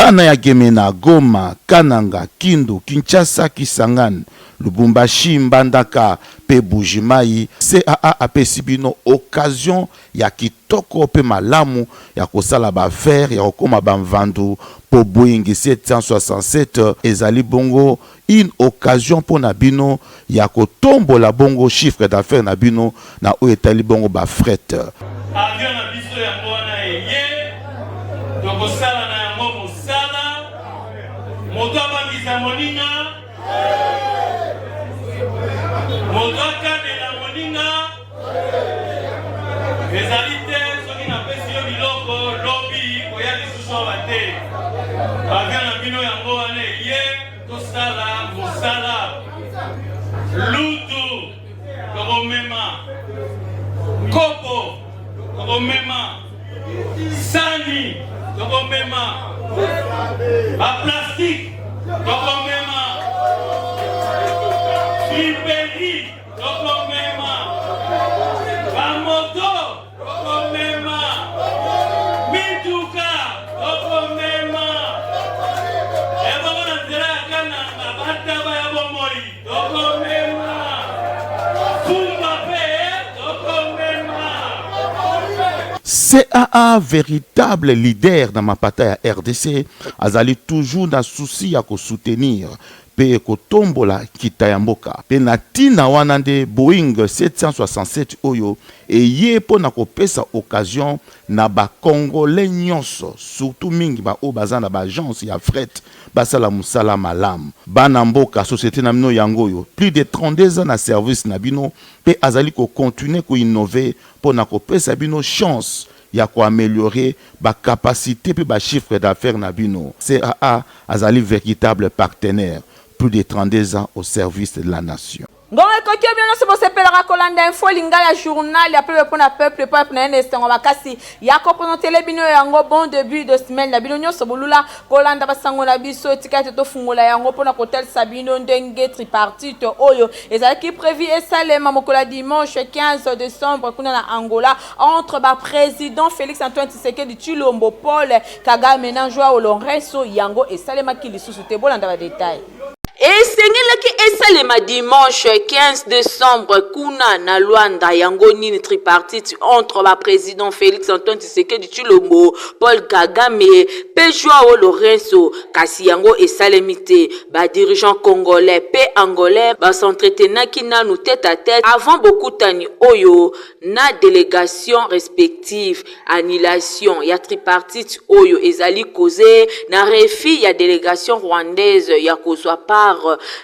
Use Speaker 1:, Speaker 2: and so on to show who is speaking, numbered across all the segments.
Speaker 1: Bana ya Gemena, Goma, Kananga, Kindu, Kinshasa, Kisangani, Lubumbashi, Mbandaka pe Buji-Mayi, CAA apesi bino occasion ya kitoko pe malamu ya kosala ba affaires, ya kokoma ba mvandu po Boeing 767 ezali bongo une occasion mpo na bino ya kotombola bongo chiffre d'affaires na bino na oyo etali bongo ba fret.
Speaker 2: Avion na biso yango wana eye, tokosala na yango mosala. Moto abangisa moninga, moto akanela moninga ezali te. Soki napesi yo biloko lobi, koya lisusu awa te. Avion na bino yango wana eye, tosala mosala. Lutu tokomema, kopo tokomema, sani tokomema, baplastique tokomema, friperie tokomema, bamoto tokomema, mituka tokomema. Ebongo na nzela ya Kananga, bataba ya bomoi tokomema, fumba mpe tokomema.
Speaker 1: CAA, véritable leader na mapata ya RDC, azali toujours na souci ya kosoutenir mpe kotombola nkita ya mboka. Mpe na ntina wana nde Boeing 767 oyo eye mpo na kopesa occasion na bacongolais nyonso, surtout mingi baoyo baza na baagence ya fret, basala mosala malamu. Bana mboka, société na bino yango oyo, plus de 32 ans na service na bino, mpe azali kocontinuer koinnover mpo na kopesa bino chance ya koaméliorer bacapacité mpe bachiffre d'affaires na bino. CAA azali véritable partenaire, plus de 32 ans au service de la nation.
Speaker 3: Ngonga ekoki, bino nyonso bosepelaka kolanda Info Lingala, journal ya peuple mpona peuple. Peuple na ye na esengo makasi ya koprésenter bino yango. Bon début de semaine na bino nyonso bolula kolanda basango na biso. Etika ete tofungola yango mpona kotalisa bino ndenge tripartite oyo ezalaki prévu esalema mokolo ya dimanche 15 décembre kuna na Angola entre baprésident Félix Antoine Tshisekedi Tshilombo, Paul Kagame na Joao Lourenço, yango esalemaki lisusu te. Bolanda badétail.
Speaker 4: Esengelaki esalema dimanche 15 décembre kuna na Luanda. Yango nini tripartite entre baprésident Félix Antoine Tshisekedi Tshilombo, Paul Kagame mpe Joao Lourenço, kasi yango esalemi te. Badirigeant congolais mpe angolais bas'entretenaki nanu tête à tête avant bokutani oyo na délégation respective. Annulation ya tripartite oyo ezali cause na refus ya délégation rwandaise ya kozwa part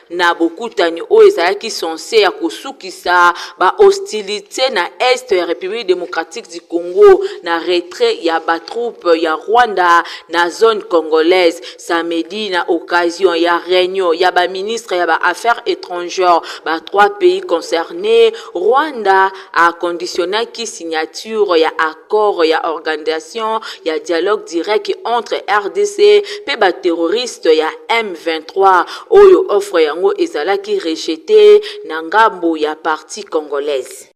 Speaker 4: na bokutani oyo ezalaki censé ya kosukisa bahostilité na est ya République démocratique du Congo na retrait ya batroupe ya Rwanda na zone congolaise. Samedi, na occasion ya réunion ya baministre ya baaffaires étrangères ba trois pays concernés, Rwanda aconditionnaki signature ya accord ya organisation ya dialogue direct entre RDC mpe baterroriste ya M23. Oyo offre yango ezalaki rejeté na ngambo ya partie congolaise.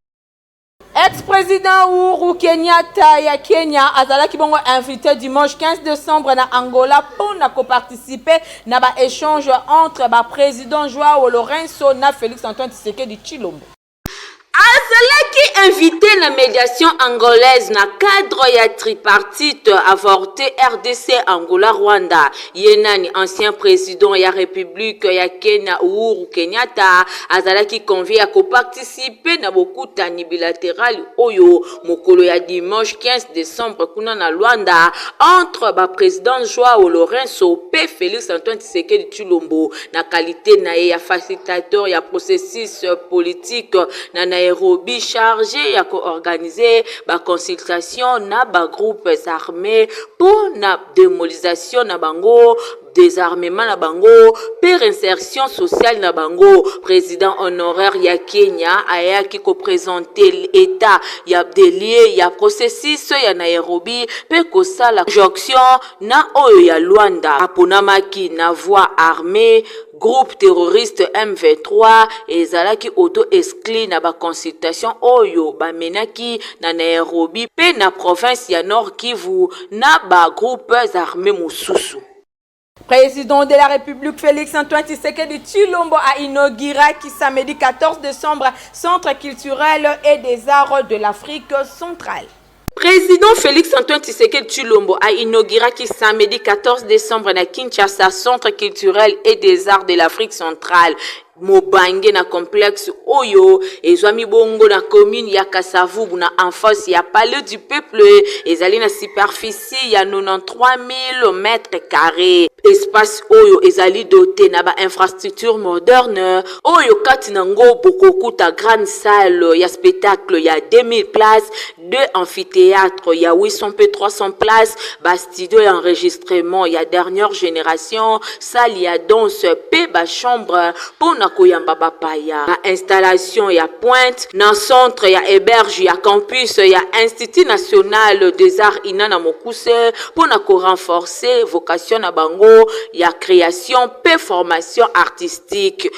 Speaker 3: Ex-président Uhuru Kenyatta ya Kenya azalaki bongo invité dimanche 15 décembre na Angola mpona koparticiper na baéchange entre baprésident Joao Lourenço na Félix Antoine Tshisekedi Tshilombo.
Speaker 4: Azalaki invité na médiation angolaise na cadre ya tripartite avorté RDC, Angola, Rwanda. Ye nani? Ancien président ya République ya Kenya Uhuru Kenyatta azalaki convié ya koparticiper na bokutani bilatéral oyo mokolo ya dimanche 15 décembre kuna na Luanda entre baprésident Joao Lourenço mpe Félix Antoine Tshisekedi Tshilombo na qualité na ye ya facilitateur ya processus politique na Nairobi, chargé ya koorganiser baconsultation na bagroupes armés mpo na démobilisation na bango, désarmement na bango mpe réinsertion sociale na bango. Président honoraire ya Kenya ayaki koprésenter état ya des lieux ya processus ya Nairobi mpe kosala jonction na oyo ya Luanda. Aponamaki na voie armée. Groupe terroriste M23 ezalaki auto exclu na baconsultation oyo bamenaki na Nairobi mpe na province ya Nord Kivu na bagroupes armés mosusu.
Speaker 3: Président de la République Félix Antoine Tshisekedi Tshilombo a inauguré qui samedi 14 décembre Centre culturel et des arts de l'Afrique centrale.
Speaker 4: Président Félix Antoine Tshisekedi Tshilombo a inauguré qui samedi 14 décembre na Kinshasa Centre culturel et des arts de l'Afrique centrale mobange na complexe oyo ezwami bongo na commune ya Kasavubu na en face ya Palais du Peuple. Ezali na superficie ya 93 000 mètres carrés. Espace oyo ezali doté na ba-infrastructure moderne oyo kati nango bokokuta grande salle ya spectacle ya 2000 places, deux amphithéâtres ya 800 mpe 300 places, bastudio ya enregistrement ya dernière génération, salle ya danse mpe bachambre mpona koyamba bapaya, bainstallation ya pointe na centre ya héberge ya campus ya Institut national des arts, INA na mokuse, mpona korenforcer vocation na bango ya création mpe formation artistique.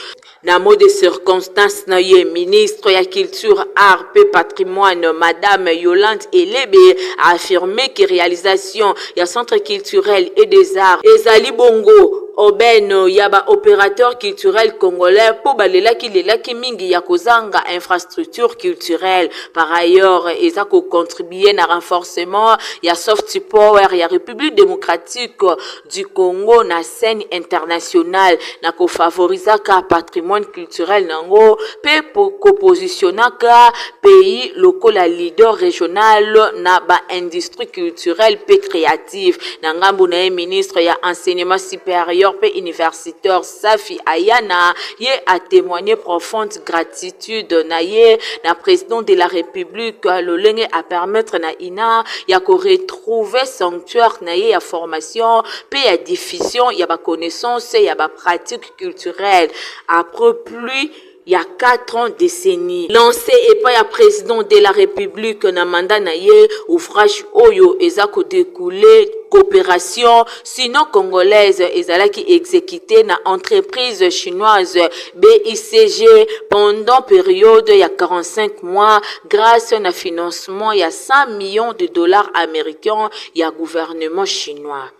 Speaker 4: Na mot de circonstance na ye, ministre ya Culture, Art mpe Patrimoine, Madame Yolande Elebe, a affirmé que réalisation ya Centre culturel et des arts ezali bongo aubaine ya baopérateur culturel congolais, mpo balelaki lelaki mingi ya kozanga infrastructure culturelle. Par ailleurs, eza kocontribue na renforcement ya soft power ya République démocratique du Congo na scène internationale, na kofavorizaka patrimoine culturel nango mpe kopositionaka pays lokola leader régional na baindustrie culturelle mpe créative. Na ngambu na ye, ministre ya Enseignement supérieur mpe universitaire, Safi Ayana, ye atémoigné profonde gratitude na ye na président de la République, lolenge apermettre na INA ya koretrouver sanctuaire na ye ya formation mpe ya diffusion ya baconnaissance ya bapratique culturelle après plus ya 4 ans décennies. Lancé epai ya président de la République na mandat na ye, ouvrage oyo eza kodécouler coopération sino-congolaise ezalaki exécuté na entreprise chinoise BICG pendant période ya 45 mois grâce na financement ya 100 millions de dollars américains ya gouvernement chinois.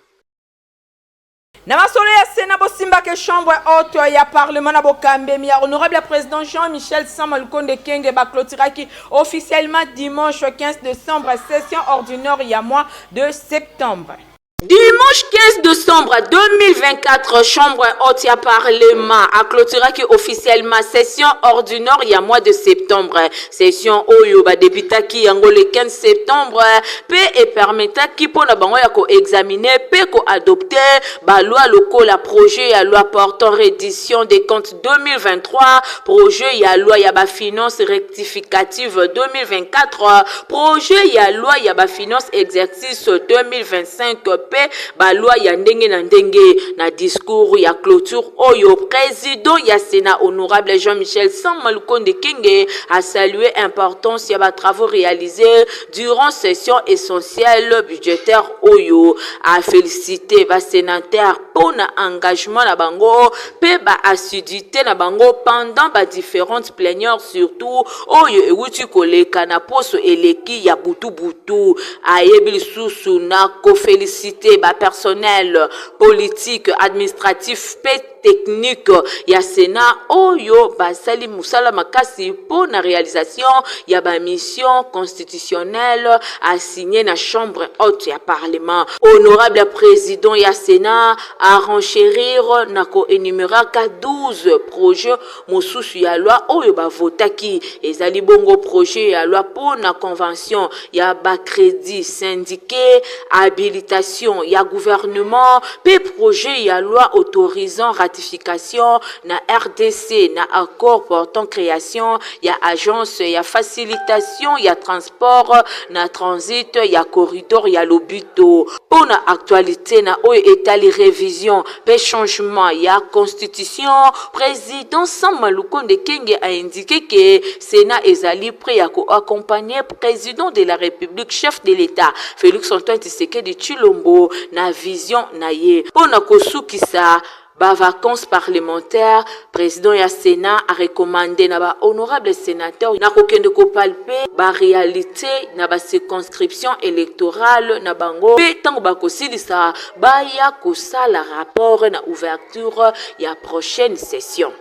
Speaker 3: Na masolo ya Sénat, bosimbaka chambre haute ya parlement na bokambemi ya honorable président Jean-Michel Sama Lukonde Kenge baclôturaki officiellement dimanche 15 décembre session ordinaire ya mois de septembre.
Speaker 4: Dimanche 15 décembre 2024, Chambre haute ya Parlement a clôturé officiellement session ordinaire ya mois de septembre. Session oyo badébutaki yango le 15 septembre pe epermetaki mpona bango ya koexaminer pe koadopter baloi lokola projet ya loi portant reddition des comptes 2023, projet ya loi ya bafinance rectificative 2024, projet ya loi ya bafinance exercice 2025 mpe baloi ya ndenge na ndenge. Na discours ya clôture oyo, président ya Sénat, honorable Jean-Michel Sama Lukonde Kenge, a salué importance ya batravaux réalisés durant session essentielle budgétaire oyo. A félicité basénateur mpona engagement na bango mpe baassiduité na bango pendant badifférentes plénières, surtout oyo ewuti koleka na poso eleki ya butu-butu. Ayebi lisusu na koféliciter bapersonnel politique, administratif mpe technique ya Sénat oyo basali mosala makasi mpo na réalisation ya bamission constitutionnelle assignée na chambre haute ya parlement. Honorable président ya Sénat arenchérir na koénuméraka 12 projet mosusu ya loi oyo bavotaki. Ezali bongo projet ya loi mpo na convention ya bacrédit syndiqué, habilitation ya gouvernement, mpe projet ya loi autorisant ratification na RDC na accord portant création ya agence ya facilitation ya transport na transit ya corridor ya Lobito. Mpo na actualité na oyo etali révision mpe changement ya constitution, président Sama Lukonde Kenge a indiqué ke Sénat ezali prêt ya koaccompagner président de la République, chef de l'État Félix Antoine Tshisekedi Tshilombo, na vision na ye mpo na kosukisa. Ba vacances parlementaires, president ya Senat a recommander na ba honorables senateurs na kokende ko palper ba realites na ba circonscriptions electorales na bango mpe tango bakosilisa baya kosala rapport na ouverture ya prochaine session.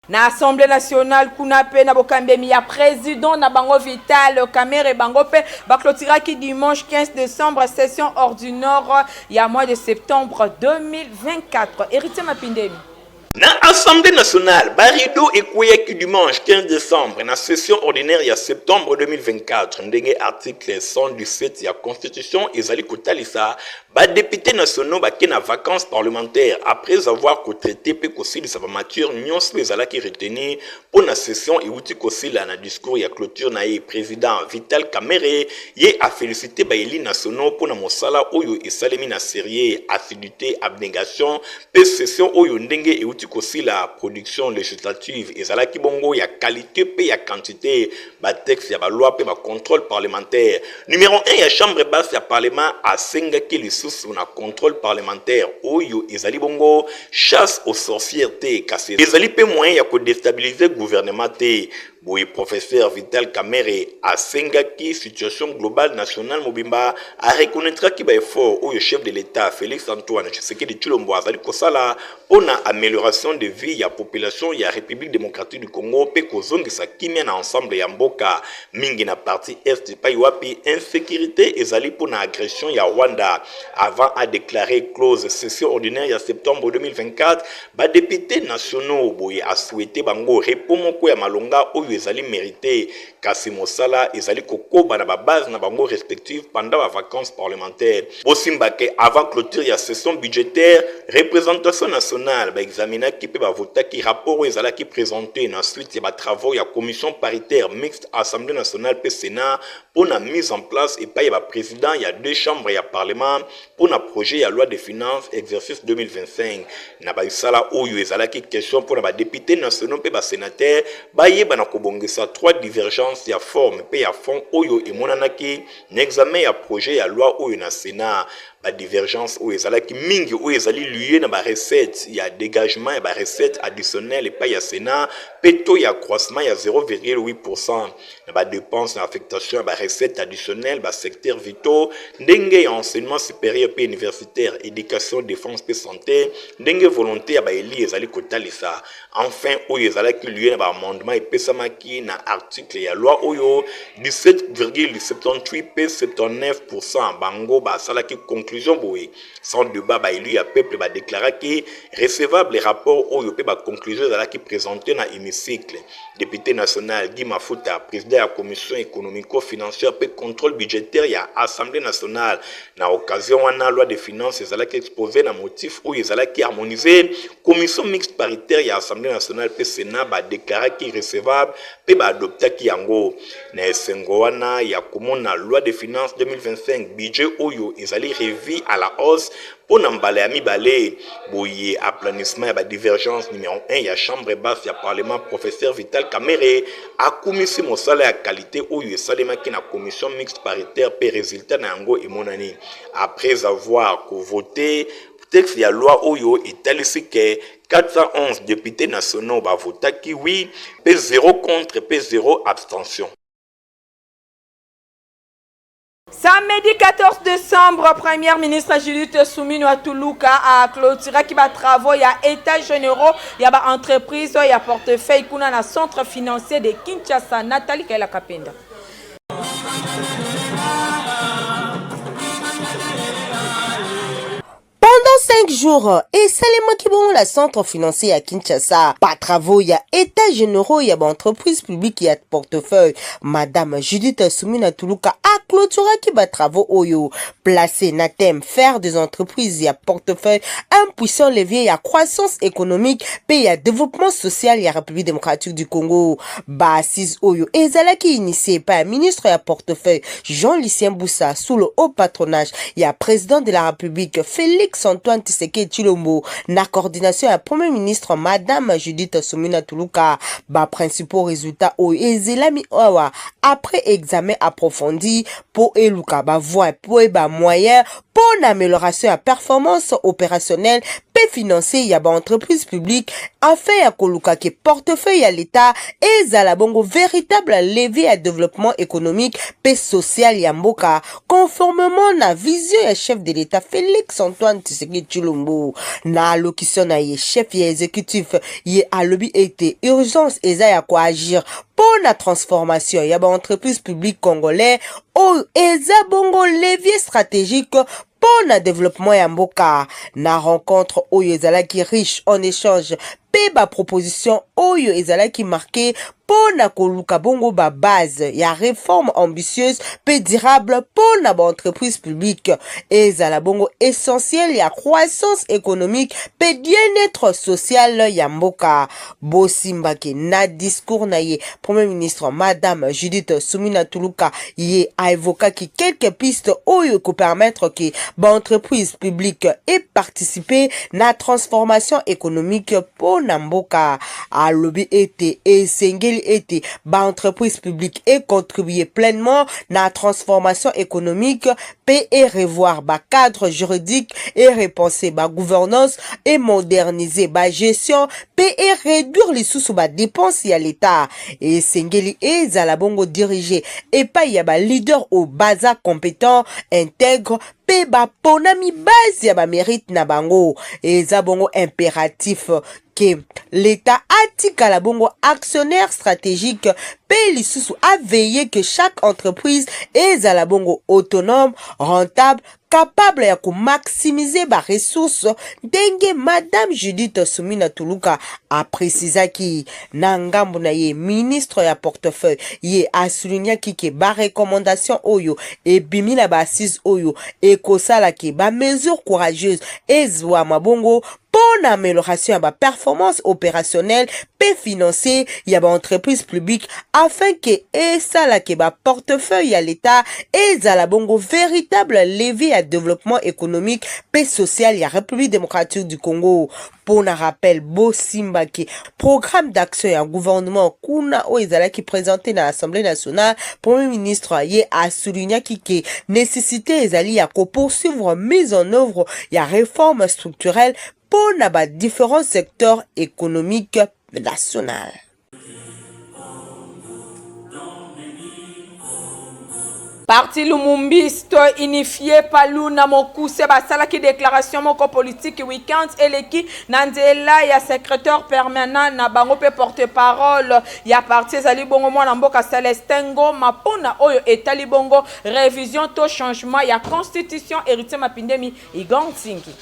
Speaker 3: Na Assemblee nationale kuna mpe na bokambemi ya president na bango Vital Kamerhe, bango mpe ba cloturaki dimanche 15 decembre session ordinaire ya mois de septembre 2024. Heritier Mapindemi.
Speaker 5: Na Assemblee nationale, ba rideaux ekweyaki dimanche 15 decembre na session ordinaire ya septembre 2024 ndenge article 117 ya Constitution ezali kotalisa. Ba deputes nationaux bake na vacances parlementaires après avoir ko traiter mpe kosilisa ba matures nionso ezalaki retenues mpo na session ewuti kosila. Na discours ya cloture na ye, president Vital Kamerhe ye a feliciter ba elus nationaux mpo na mosala oyo esalemi na serieux, assiduite, abnegation mpe session oyo ndenge ewuti kosila. Production legislative ezalaki bongo ya qualite mpe ya quantite. Ba textes ya ba lois mpe ba controles parlementaires. Numero un ya chambre basse ya parlement asengaki lisusu na controle parlementaire oyo ezali bongo chasse aux sorcières te, kasi ezali mpe moyen ya ko destabiliser gouvernement te. Boye professeur Vital Kamerhe asengaki situation globale nationale mobimba, a reconnaitraki ba efforts oyo chef de l'Etat Felix Antoine Tshisekedi Tshilombo azali kosala mpo na amelioration de vie ya population ya Republique democratique du Congo mpe kozongisa kimia na ensemble ya mboka, mingi na partie Est epayi wapi insecurite ezali mpo na agression ya Rwanda. Avant a declarer close session ordinaire ya septembre 2024, ba deputes nationaux boye a souhaiter bango repos moko ya malonga oyo ezali merite, kasi mosala ezali kokoba na ba bases na bango respectives pendant ba vacances parlementaires. Bosimba que avant cloture ya session budgetaire, representation nationale ba examinaki mpe ba votaki rapport oyo ezalaki presente na suite ya ba travaux ya commission paritaire mixte Assemblee nationale mpe Senat mpo na mise en place epayi ya ba presidents ya deux chambres ya parlement mpo na projet ya loi de finances exercice 2025. Na misala oyo ezalaki question mpo na ba deputes nationaux mpe ba senateurs bayeba na kobongisa trois divergences ya forme mpe ya fond oyo emonanaki na examen ya projet ya loi oyo na Senat. Ba divergences oyo ezalaki mingi oyo ezali lieu na ba recettes ya degagement ya ba recettes additionnelles epayi ya Senat mpe taux ya accroissement ya 0,8% na ba depenses na affectation ya ba recettes additionnelles ba secteurs vitaux ndenge ya enseignement superieur mpe universitaire, education, defense mpe sante ndenge volonte ya ba elus ezali kotalisa. Enfin, oyo ezalaki lieu na ba amendements epesamaki na article ya loi oyo 17,78 mpe 79% bango basalaki conclusion boye sans debat ba elus ya peuple ba declaraki recevable rapport oyo mpe ba conclusions ezalaki presente na hemicycle. Depute national Guy Mafuta, president ya commission economico-financière mpe controle budgetaire ya Assemblee nationale, na occasion wana loi de finances ezalaki expose na motif oyo ezalaki harmonise. Commission mixte paritaire ya Assemblee nationale mpe Senat ba declaraki recevable mpe ba adoptaki yango. Na esengo wana ya komona loi de finances 2025, budget oyo ezali revu à la hausse mpo na mbala ya mibale, boye aplanissement ya ba divergences numero un ya chambre basse ya parlement, professeur Vital Kamerhe akumisi mosala ya qualite oyo esalemaki na commission mixte paritaire mpe resultat na yango emonani après avoir ko voter Texte ya loi oyo etalisi que 411 deputes nationaux ba votaki oui mpe zero contre mpe zero abstention.
Speaker 3: Samedi 14 decembre, Première ministre Judith Suminwa Tuluka a clôturaki ba travaux ya états généraux ya ba entreprises ya portefeuille kuna na centre financier de Kinshasa. Nathalie Kaila Kapenda.
Speaker 6: Pendant 5 jours, esalemaki bongo na centre financier ya Kinshasa ba travaux ya états généraux ya ba entreprise publique ya portefeuille. Madame Judith Sumina Tuluka a clôturaki ba travaux oyo placé na thème faire des entreprises ya portefeuille un puissant levier ya croissance économique pe ya développement social ya République démocratique du Congo. Ba assises oyo ezalaki initié par ya ministre ya portefeuille Jean-Lucien Bussa sous le haut patronage ya président de la République Félix Antoine Tshisekedi Tshilombo na coordination ya premier ministre Madame Judith Suminwa Tuluka. Ba principaux résultats oyo ezelami awa après examen approfondi po eluka ba voies po ba moyens. mpo na amélioration ya performance opérationnelle mpe financier ya baentreprise publique, afin ya koluka ke portefeuille ya l'État ezala bongo véritable levier ya développement économique mpe social ya mboka, conformément na vision ya chef de l'État Félix Antoine Tshisekedi Tshilombo. Na allocution na ye, chef ya exécutif ye alobi ete urgence eza ya koagir mpo na transformation ya baentreprise publique congolais, oyo eza bongo levier stratégique mpo na développement ya mboka. Na rencontre oyo ezalaki riche en échange mpe baproposition oyo ezalaki marqué mpo na koluka bongo babase ya réforme ambitieuse mpe durable mpo na baentreprise publique ezala bongo essentiel ya croissance économique mpe bien-être social ya mboka. Bosimbaki na discours na ye, Premier ministre Madame Judith Suminwa Tuluka ye aévokaki quelques pistes oyo ekopermettre ke baentreprise publique eparticipe na transformation économique mpo na mboka. Alobi ete esengeli ete baentreprise publique econtribue pleinement na transformation économique mpe erevoir bacadre juridique, erepenser bagouvernance, emoderniser bagestion mpe eréduire lisusu badépense ya l'État. Esengeli ezala bongo dirigé epai ya baleader oyo baza compétent, intègre mpe baponami base ya bamérite na bango. Eza bongo impératif ke l'État atikala bongo actionnaire stratégique mpe lisusu aveiller que chaque entreprise ezala bongo autonome, rentable, capable ya komaximiser baressource, ndenge Madame Judith Suminwa Tuluka aprécisaki. Na ngambo na ye, ministre ya portefeuille ye asoulignaki ke barecommandation oyo ebimi na baassise oyo ekosala ke bamesure courageuse ezwama bongo mpo na amélioration ya baperformance opérationnelle mpe financier ya baentreprise publique, afin ke esalake baportefeuille ya l'État ezala bongo véritable levier ya développement économique mpe social ya République démocratique du Congo. Mpo na rappel, bosimbaki programme d'action ya gouvernement kuna oyo ezalaki présenté na Assemblée nationale, Premier ministre ye asoulignaki ke nécessité ezali ya kopoursuivre mise en œuvre ya réforme structurelle mpo na badifférents secteurs économiques national.
Speaker 3: Parti lumumbiste unifié, PALU na mokuse, basalaki déclaration moko politique weekend eleki na nzela ya secrétaire permanent na bango mpe porte-parole ya parti, ezali bongo mwana mboka Celestin Ngoma, mpona oyo etali bongo révision to changement ya constitution. Héritier Mapindemi, Igon Nsingi.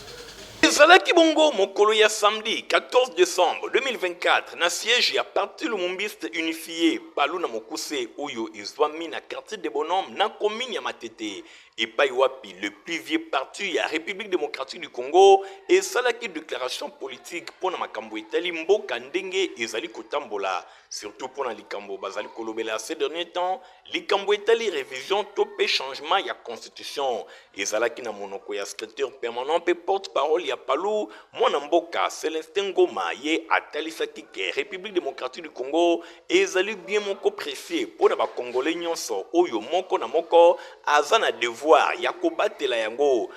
Speaker 5: Ezalaki bongo mokolo ya samedi 14 décembre 2024 na siège ya Parti lumumbiste unifié, PALU na mokuse, oyo ezwami na quartier de Bonhomme na commune ya Matete, epai wapi le plus vieux parti ya République démocratique du Congo esalaki déclaration politique mpo na makambo etali mboka ndenge ezali kotambola, surtout mpo na likambo bazali kolobela ces derniers temps, likambo etali révision to mpe changement ya constitution. Ezalaki na monoko ya secrétaire permanent mpe porte-parole ya PALU, mwana mboka Celestin Ngoma. Ye atalisaki ke République démocratique du Congo ezali bien moko précieux mpo na bakongolais nyonso, oyo moko na moko aza na devoir ya kobatela yango.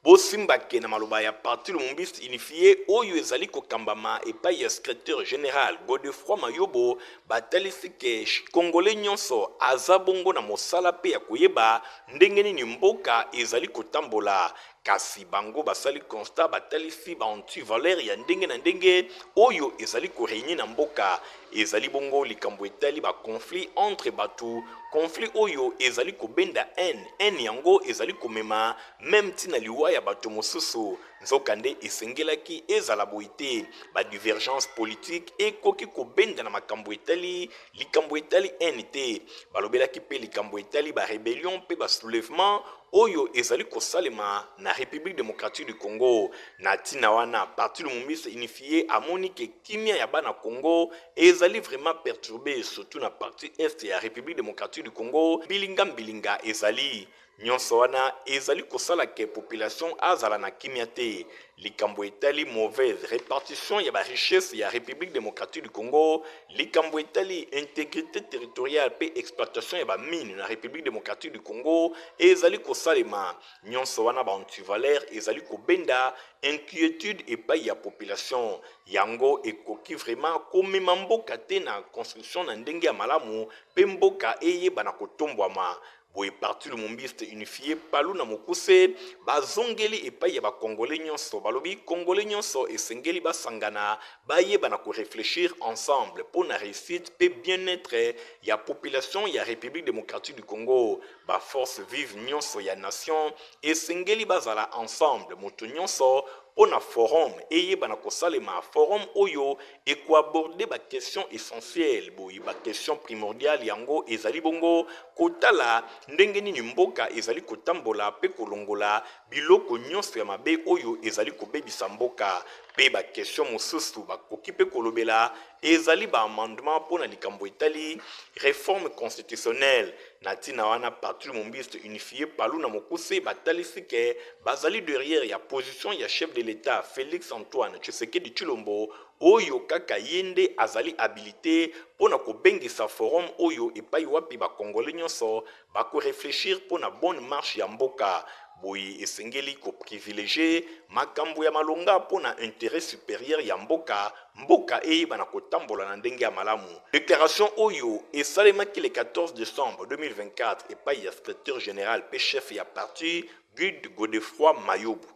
Speaker 5: Bosimbake na maloba ya Parti lumumbiste unifié oyo ezali kokambama epai ya secrétaire général Godefroi Mayobo, batalisi ke congolais nyonso aza bongo na mosala mpe ya koyeba ndenge nini mboka ezali kotambola. Kasi bango basali constat, batalisi baantivaleur ya ndenge na ndenge oyo ezali korégner na mboka. Ezali bongo likambo etali baconflit entre bato, conflit oyo ezali kobenda haine, haine yango ezali komema même ntina liwa ya bato mosusu. Nzokande esengelaki ezala boye te. Badivergence politique ekoki kobenda na makambo etali likambo etali haine te. Balobelaki mpe likambo etali barébellion mpe basoulèvement oyo ezali kosalema na République démocratique du Congo. Na ntina wana, Parti lumumbiste unifié amoni ke kimia ya bana Congo ezali vraiment perturbé, surtout na partie est ya République démocratique du Congo. Mbilinga mbilinga ezali. Nyonso wana ezali kosala ke population azala na kimia te. Likambo etali mauvaise repartition ya ba richesses ya Republique democratique du Congo, likambo etali integrite territoriale mpe exploitation ya ba mines na Republique democratique du Congo ezali kosalema. Nyonso wana ba antivaleurs ezali kobenda inquietude epayi ya population. Yango ekoki vraiment komema mboka te na construction na ndenge ya malamu mpe mboka eyeba na kotombwama. Boye parti lumumbiste unifie palu na mokuse bazongeli epai ya ba congolais nyonso, balobi congolais nyonso esengeli basangana bayeba na ko reflechir ensemble mpo na reussite mpe bien-etre ya population ya Republique democratique du Congo. Ba forces vives nyonso ya nation esengeli bazala ensemble moto nyonso mpo na forum eyeba na kosalema, forum oyo eko aborder ba questions essentielles, boye ba questions primordiales. Yango ezali bongo kotala ndenge nini mboka ezali kotambola mpe kolongola biloko nyonso ya mabe oyo ezali kobebisa mboka. Mpe ba questions mosusu bakoki mpe kolobela ezali ba amendements mpo na likambo etali reforme constitutionnelle. Na ntina wana, Parti Lumumbiste Unifie, PALU na mokuse, batalisi ke bazali derrière ya position ya chef de l'Etat Felix Antoine Tshisekedi Tshilombo, oyo kaka ye nde azali habilite mpo na kobengisa forum oyo epayi wapi ba Congolais nyonso bako reflechir mpo na bonne marche ya mboka. Boye esengeli ko privilegier makambo ya malonga mpo na interet superieur ya mboka, mboka eyeba na kotambola na ndenge ya malamu. Declaration oyo esalemaki le 14 decembre 2024 epayi ya secretaire general mpe chef ya parti Guide Godefroid Mayobu.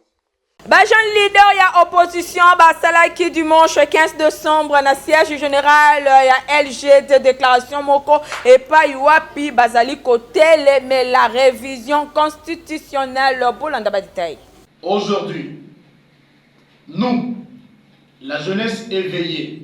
Speaker 3: Ba jeunes leaders ya opposition basalaki dimanche 15 décembre na siège général ya LGD déclaration moko epai wapi bazali kotelemela révision constitutionnelle. Bolanda ba détails.
Speaker 7: Aujourd'hui, nous, la jeunesse éveillée,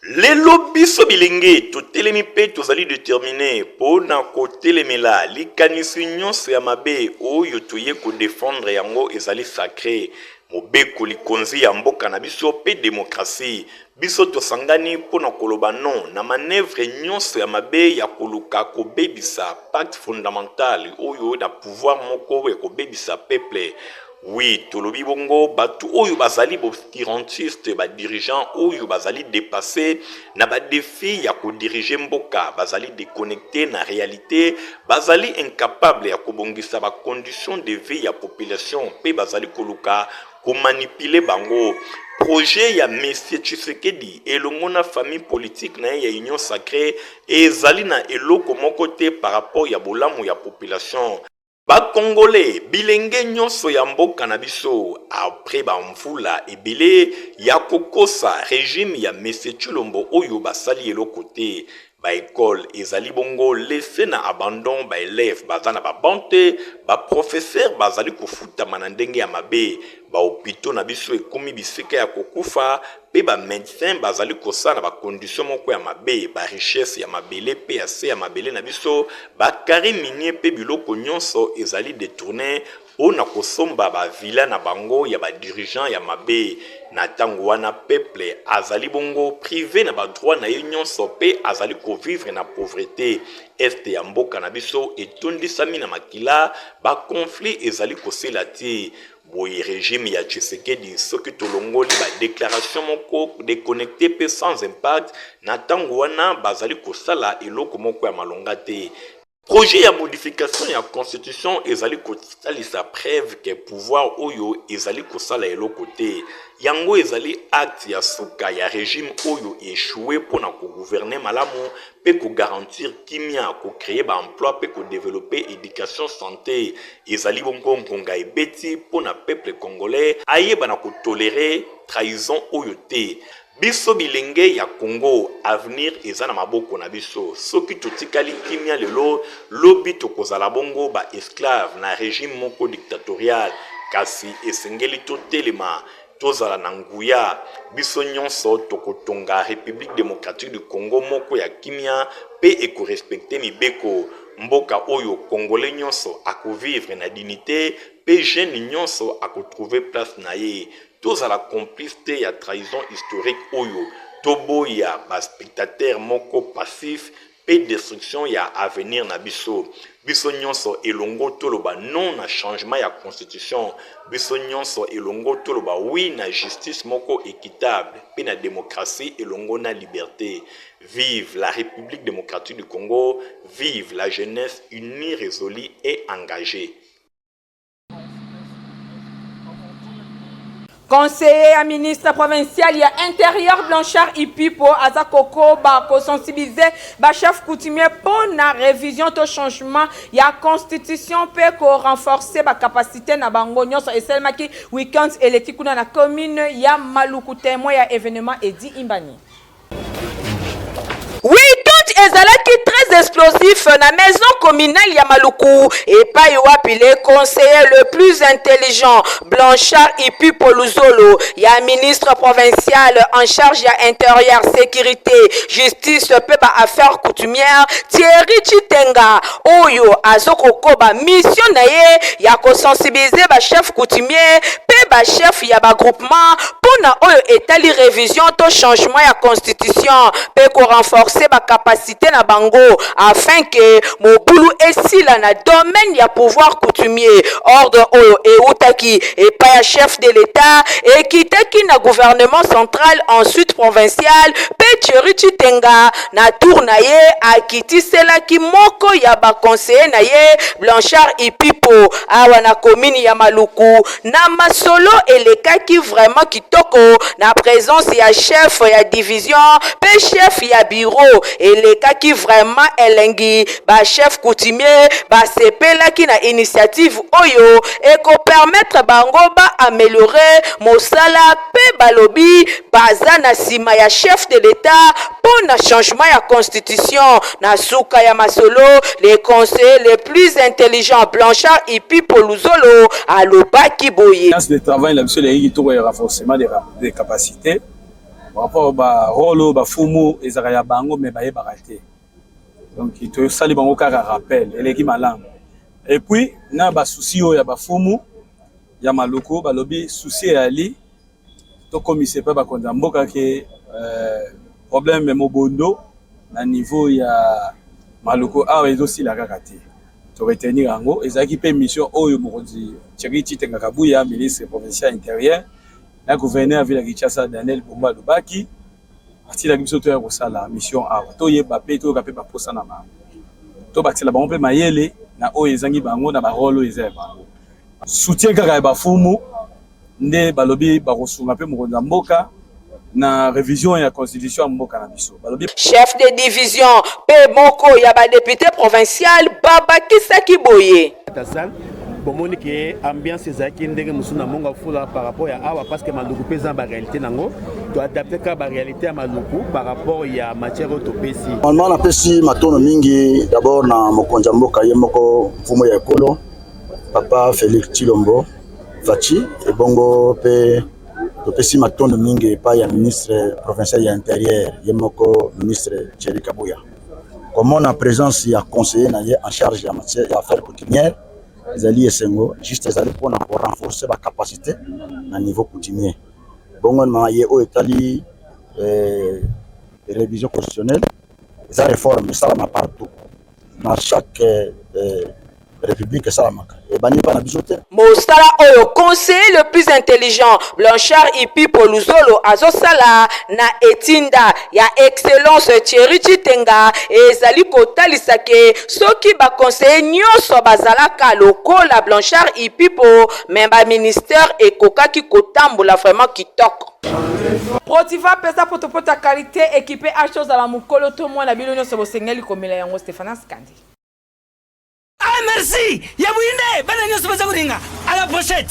Speaker 5: Lelo biso bilenge totelemi mpe tozali determine mpo na kotelemela likanisi nyonso ya mabe oyo toye ko defendre yango ezali sacre mobeko likonzi ya mboka na biso mpe democratie. Biso tosangani mpo na koloba non na manevre nyonso ya mabe ya koluka kobebisa pacte fondamental oyo na pouvoir moko ya kobebisa peuple. Oui, tolobi bongo bato oyo bazali b'obscurantiste, ba dirigeants oyo bazali depasse na ba defis ya ko diriger mboka, bazali deconnecte na realite, bazali incapable ya kobongisa ba conditions de vie ya population mpe bazali koluka ko manipuler bango. Projet ya Monsieur Tshisekedi elongo na famille politique na ye ya Union sacree ezali na eloko moko te par rapport ya bolamu ya population. Ba congolais bilenge nyonso ya mboka na biso après ba mvula ebele ya kokosa regime ya monsieur Tshilombo oyo basali eloko te, ba ecoles ezali bongo laisse na abandon, ba elèves baza na ba bancs te, ba professeurs bazali kofutama na ndenge ya mabe, ba hopitaux na biso ekomi bisika ya kokufa pe ba medecins bazali kosala na ba conditions moko ya mabe, ba richesses ya mabele pe ya se ya mabele na biso, ba carres miniers pe biloko nionso ezali detourner po na kosomba ba villas na bango ya ba dirigeants ya mabe. Na tango wana peuple azali bongo prive na ba droits na ye nionso pe azali ko vivre na pauvrete. Est ya mboka na biso etondisami na makila, ba conflits ezali kosila te. Boye regime ya Tshisekedi soki tolongoli ba declarations moko deconnectees pe sans impact, na tango wana bazali kosala eloko moko ya malonga te. Projet ya modification ya constitution ezali kotalisa preuve que pouvoir oyo ezali kosala eloko te. Yango ezali acte ya suka ya regime oyo e echouer mpo na ko gouverner malamu mpe ko garantir kimia, ko creer ba emplois mpe ko developper education, sante. Ezali bongo ngonga ebeti mpo na peuple congolais ayeba na ko tolerer trahison oyo te. Biso bilenge ya Congo avenir eza na maboko na biso. Soki totikali kimia lelo, lobi tokozala bongo ba esclaves na regime moko dictatorial. Kasi esengeli totelema, tozala na nguya. Biso nyonso tokotonga Republique democratique du Congo moko ya kimia mpe eko respecter mibeko. Mboka oyo congolais nyonso ako vivre na dignite mpe jeune nyonso ako trouver place na ye. Tozala complice te ya trahison historique oyo, toboya ba spectateurs moko passif mpe destruction ya avenir na biso. Biso nyonso elongo toloba non na changement ya constitution. Biso nyonso elongo toloba oui na justice moko equitable mpe na democratie elongo na liberte. Vive la Republique democratique du Congo, vive la jeunesse unie, resolue et engagee.
Speaker 3: Conseiller ya ministre provincial ya interieur Blanchard Ipipo aza kokoba kosensibiliser ba chef coutumier mpo na revision to changement ya constitution mpe ko renforcer ba capacité na bango nyonso. Esalemaki week-end eleki kuna na commune ya Maluku. Témoin ya événement Eddy Imbani.
Speaker 4: Week-end ezalaki très explosif na maison communale ya Maluku epai wapi le conseiller le plus intelligent Blanchard Ipipo Luzolo ya ministre provincial en charge ya intérieur, sécurité, justice mpe ba affaires coutumières Thierry Tshitenga oyo azokokoba mission na ye ya kosensibiliser ba chefs coutumiers mpe ba chefs ya ba groupement mpo na oyo etali revision to changement ya constitution mpe ko renforcer ba capacites na bango afin que mobulu esila na domaine ya pouvoir coutumier. Ordre oyo ewutaki epai ya chef de l'Etat ekitaki na gouvernement central ensuite provincial mpe Thierry Tshitenga na tour na ye akitiselaki moko ya ba conseillers na ye Blanchard Ipipo awa na commune ya Maluku. Na masolo elekaki vraiment kitoko na presence ya chef ya division pe chef ya bureau elekaki vraiment elengi ba chefs coutumiers basepelaki na initiative oyo eko permettre bango ba ameliorer mosala pe balobi baza na sima ya chef de l'Etat po na changement ya constitution. Na suka ya masolo, le conseiller le plus intelligent Blanchard Ipipo Luzolo alobaki boye.
Speaker 8: Séance de travail na biso eleki kitoko ya renforcement des capacités par rapport ba rôle oyo bafumu ezalaka ya bango mais bayebaka te. Donc tosali bango kaka rappel eleki malamu. Et puis na ba souci oyo ya bafumu ya Maluku balobi souci eyali tokomisa epai bakonzi ya mboka ke problème ya mobondo na niveau ya Maluku awa ezosila kaka te. To retenir yango ezalaki mpe mission oyo mokonzi Thierry Tshitenga Kabuya ministre provincial intérieur na gouverneur ya ville ya Kinshasa Daniel Bumba alobaki atilaki biso toya kosala mission awa toyeba mpe toyoka mpe baposa na bango tobakisela bango mpe mayele na oyo ezangi bango na barole oyo eza ya bango soutien kaka ya bafumu nde balobi bakosunga mpe mokonzi ya mboka na revision ya constitution ya mboka na biso balobi.
Speaker 4: Chef de division mpe moko ya ba deputes provincial babakisaki boye.
Speaker 9: Salle bomoni ke ambiance ezalaki ndenge mosusu na Mongo Fula par rapport ya awa parce que Maluku mpe eza na baréalité nango toadapte kaka baréalité ya Maluku par rapport ya matière oyo topesi.
Speaker 10: Normalement napesi matono mingi d'abord na mokonzi ya mboka ye moko mfumu ya ekolo papa Felix Tshilombo Fatshi, ebongo mpe topesi matondo mingi epai ya ministre provincial ya intérieur ye moko ministre Thierry Kabuya. Komona présence ya conseiller na ye en charge ya matière ya affaires coutumières ezali esengo, juste ezali mpona korenforcer ba capacité na niveau coutumier. Bongo na ye oyo etali révision constitutionnelle eza réforme esalama partout na chaque république esalamaka ebandi mpa na biso te.
Speaker 4: Mosala oyo conseiller le plus intelligent Blanchard Ipipo Luzolo azosala na etinda ya excellence Thierry Tshitenga ezali kotalisa ke soki ba conseillers nyonso bazalaka lokola Blanchard Ipipo mais ba ministères ekokaki kotambola vraiment kitoko.
Speaker 3: Protiva pesa potopoto ya qualité équipé H ozala mokolo to mwana bino nyonso bosengeli komela yango. Stéphanas Kandi.
Speaker 11: Ah merci ya buyinde bana nyonso baza kolinga à la prochaine.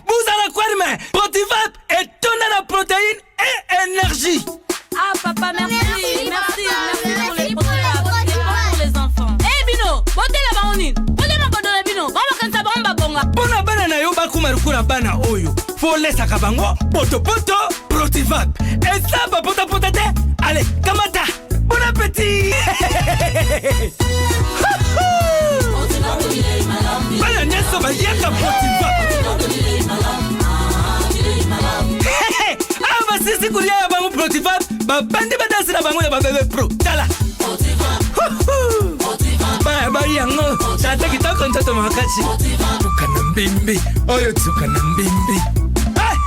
Speaker 11: Buzala kwarme Protivap etonda na protéine et énergie.
Speaker 12: Ah papa merci merci merci pour les Protivap, c'est bon pour les enfants. Eh bino botela bango nini botela makodo na bino bango bakanisa bango babonga.
Speaker 11: Mpona bana na yo bakoma lokola bana oyo folesaka bango potopoto Protivap eza bapotapota te. Ale kamata bon appétit. Bana nyonso baliaka Protivap. Awa basisi kolia ya bango Protivap. Babandi badanse na bango ya babebe pro. Tala. Baya yango tata kitoko nzoto makasi. Tuka na mbimbi oyo tuka na mbimbi. Hey!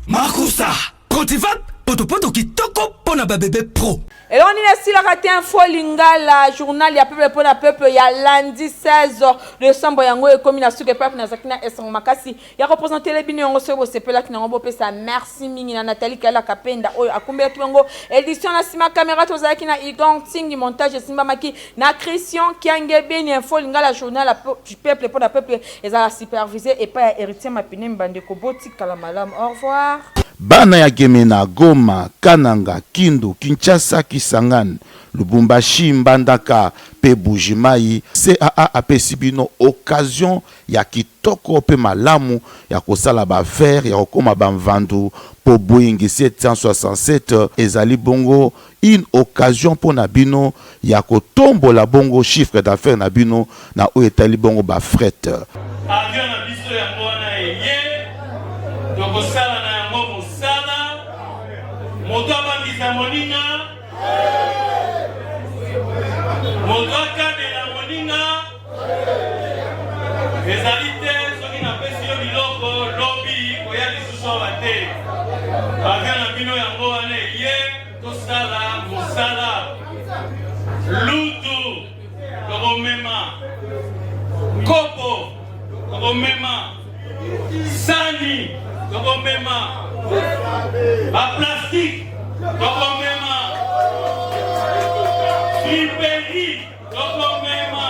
Speaker 11: Makusa Protivap potopoto kitoko mpo na babebe pro.
Speaker 3: Eloko nini esilaka te info lingala journal ya peuple mpo na peuple ya lundi 16 décembre yango ekomi na suka epai nazalaki na esengo makasi ya kopresentele bino yango. Soki bosepelaki nango, bopesa merci mingi na Nathalie Kaela Kapenda oyo akumbelaki bango édition. Na nsima caméra tozalaki na Igon Ntingi, montage esimbamaki na Christian Kiange Beni. Info lingala journal ya peuple mpo na peuple ezala supervisé epai ya Héritier Mapinemi. Bandeko, botikala malamu, au revoir.
Speaker 1: Bana ya Gemena, Goma, Kananga, Kindu, Kinshasa, Kisangani, Lubumbashi, Mbandaka mpe Bujimayi, CAA apesi bino occasion ya kitoko mpe malamu ya kosala baaffaires, ya kokoma bamvandu, mpo Boeing 767 ezali bongo une occasion mpo na bino ya kotombola bongo chiffre d'affaires na bino na oyo etali bongo bafret.
Speaker 2: Avion na biso yango wana eye, tokosala na yango mosala. Moto abangisa moninga, moto akanela moninga ezali te. Soki napesi yo biloko, lobi koya lisusu awa te. Avion na bino yango wana eye, tosala mosala. Lutu tokomema, kopo tokomema, sani tokomema, baplastique tokomema, friperie tokomema,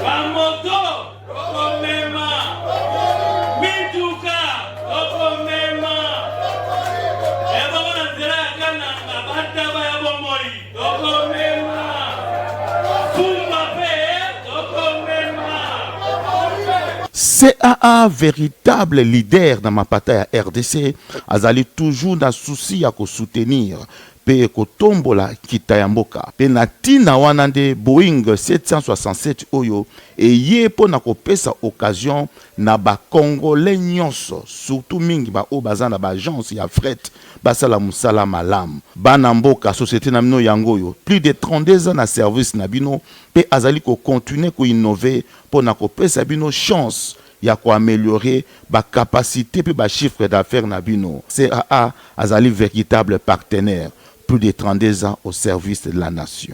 Speaker 2: bamoto tokomema, mituka tokomema. Ebongo na nzela ya Kananga, bataba ya bomoi tokomema, fumba mpe tokomema.
Speaker 1: CAA, véritable leader na mapata ya RDC, azali toujours na souci ya kosoutenir mpe kotombola nkita ya mboka. Mpe na ntina wana nde Boeing 767 oyo eye mpo na kopesa occasion na bacongolais nyonso, surtout mingi baoyo baza na baagence ya fret, basala mosala malamu. Bana mboka, société na bino yango oyo, plus de 32 ans na service na bino, mpe azali kocontinuer koinnover mpo na kopesa bino chance ya koaméliorer bacapacité mpe bachiffre d'affaires na bino. CAA azali véritable partenaire, plus de 32 ans au service de la nation.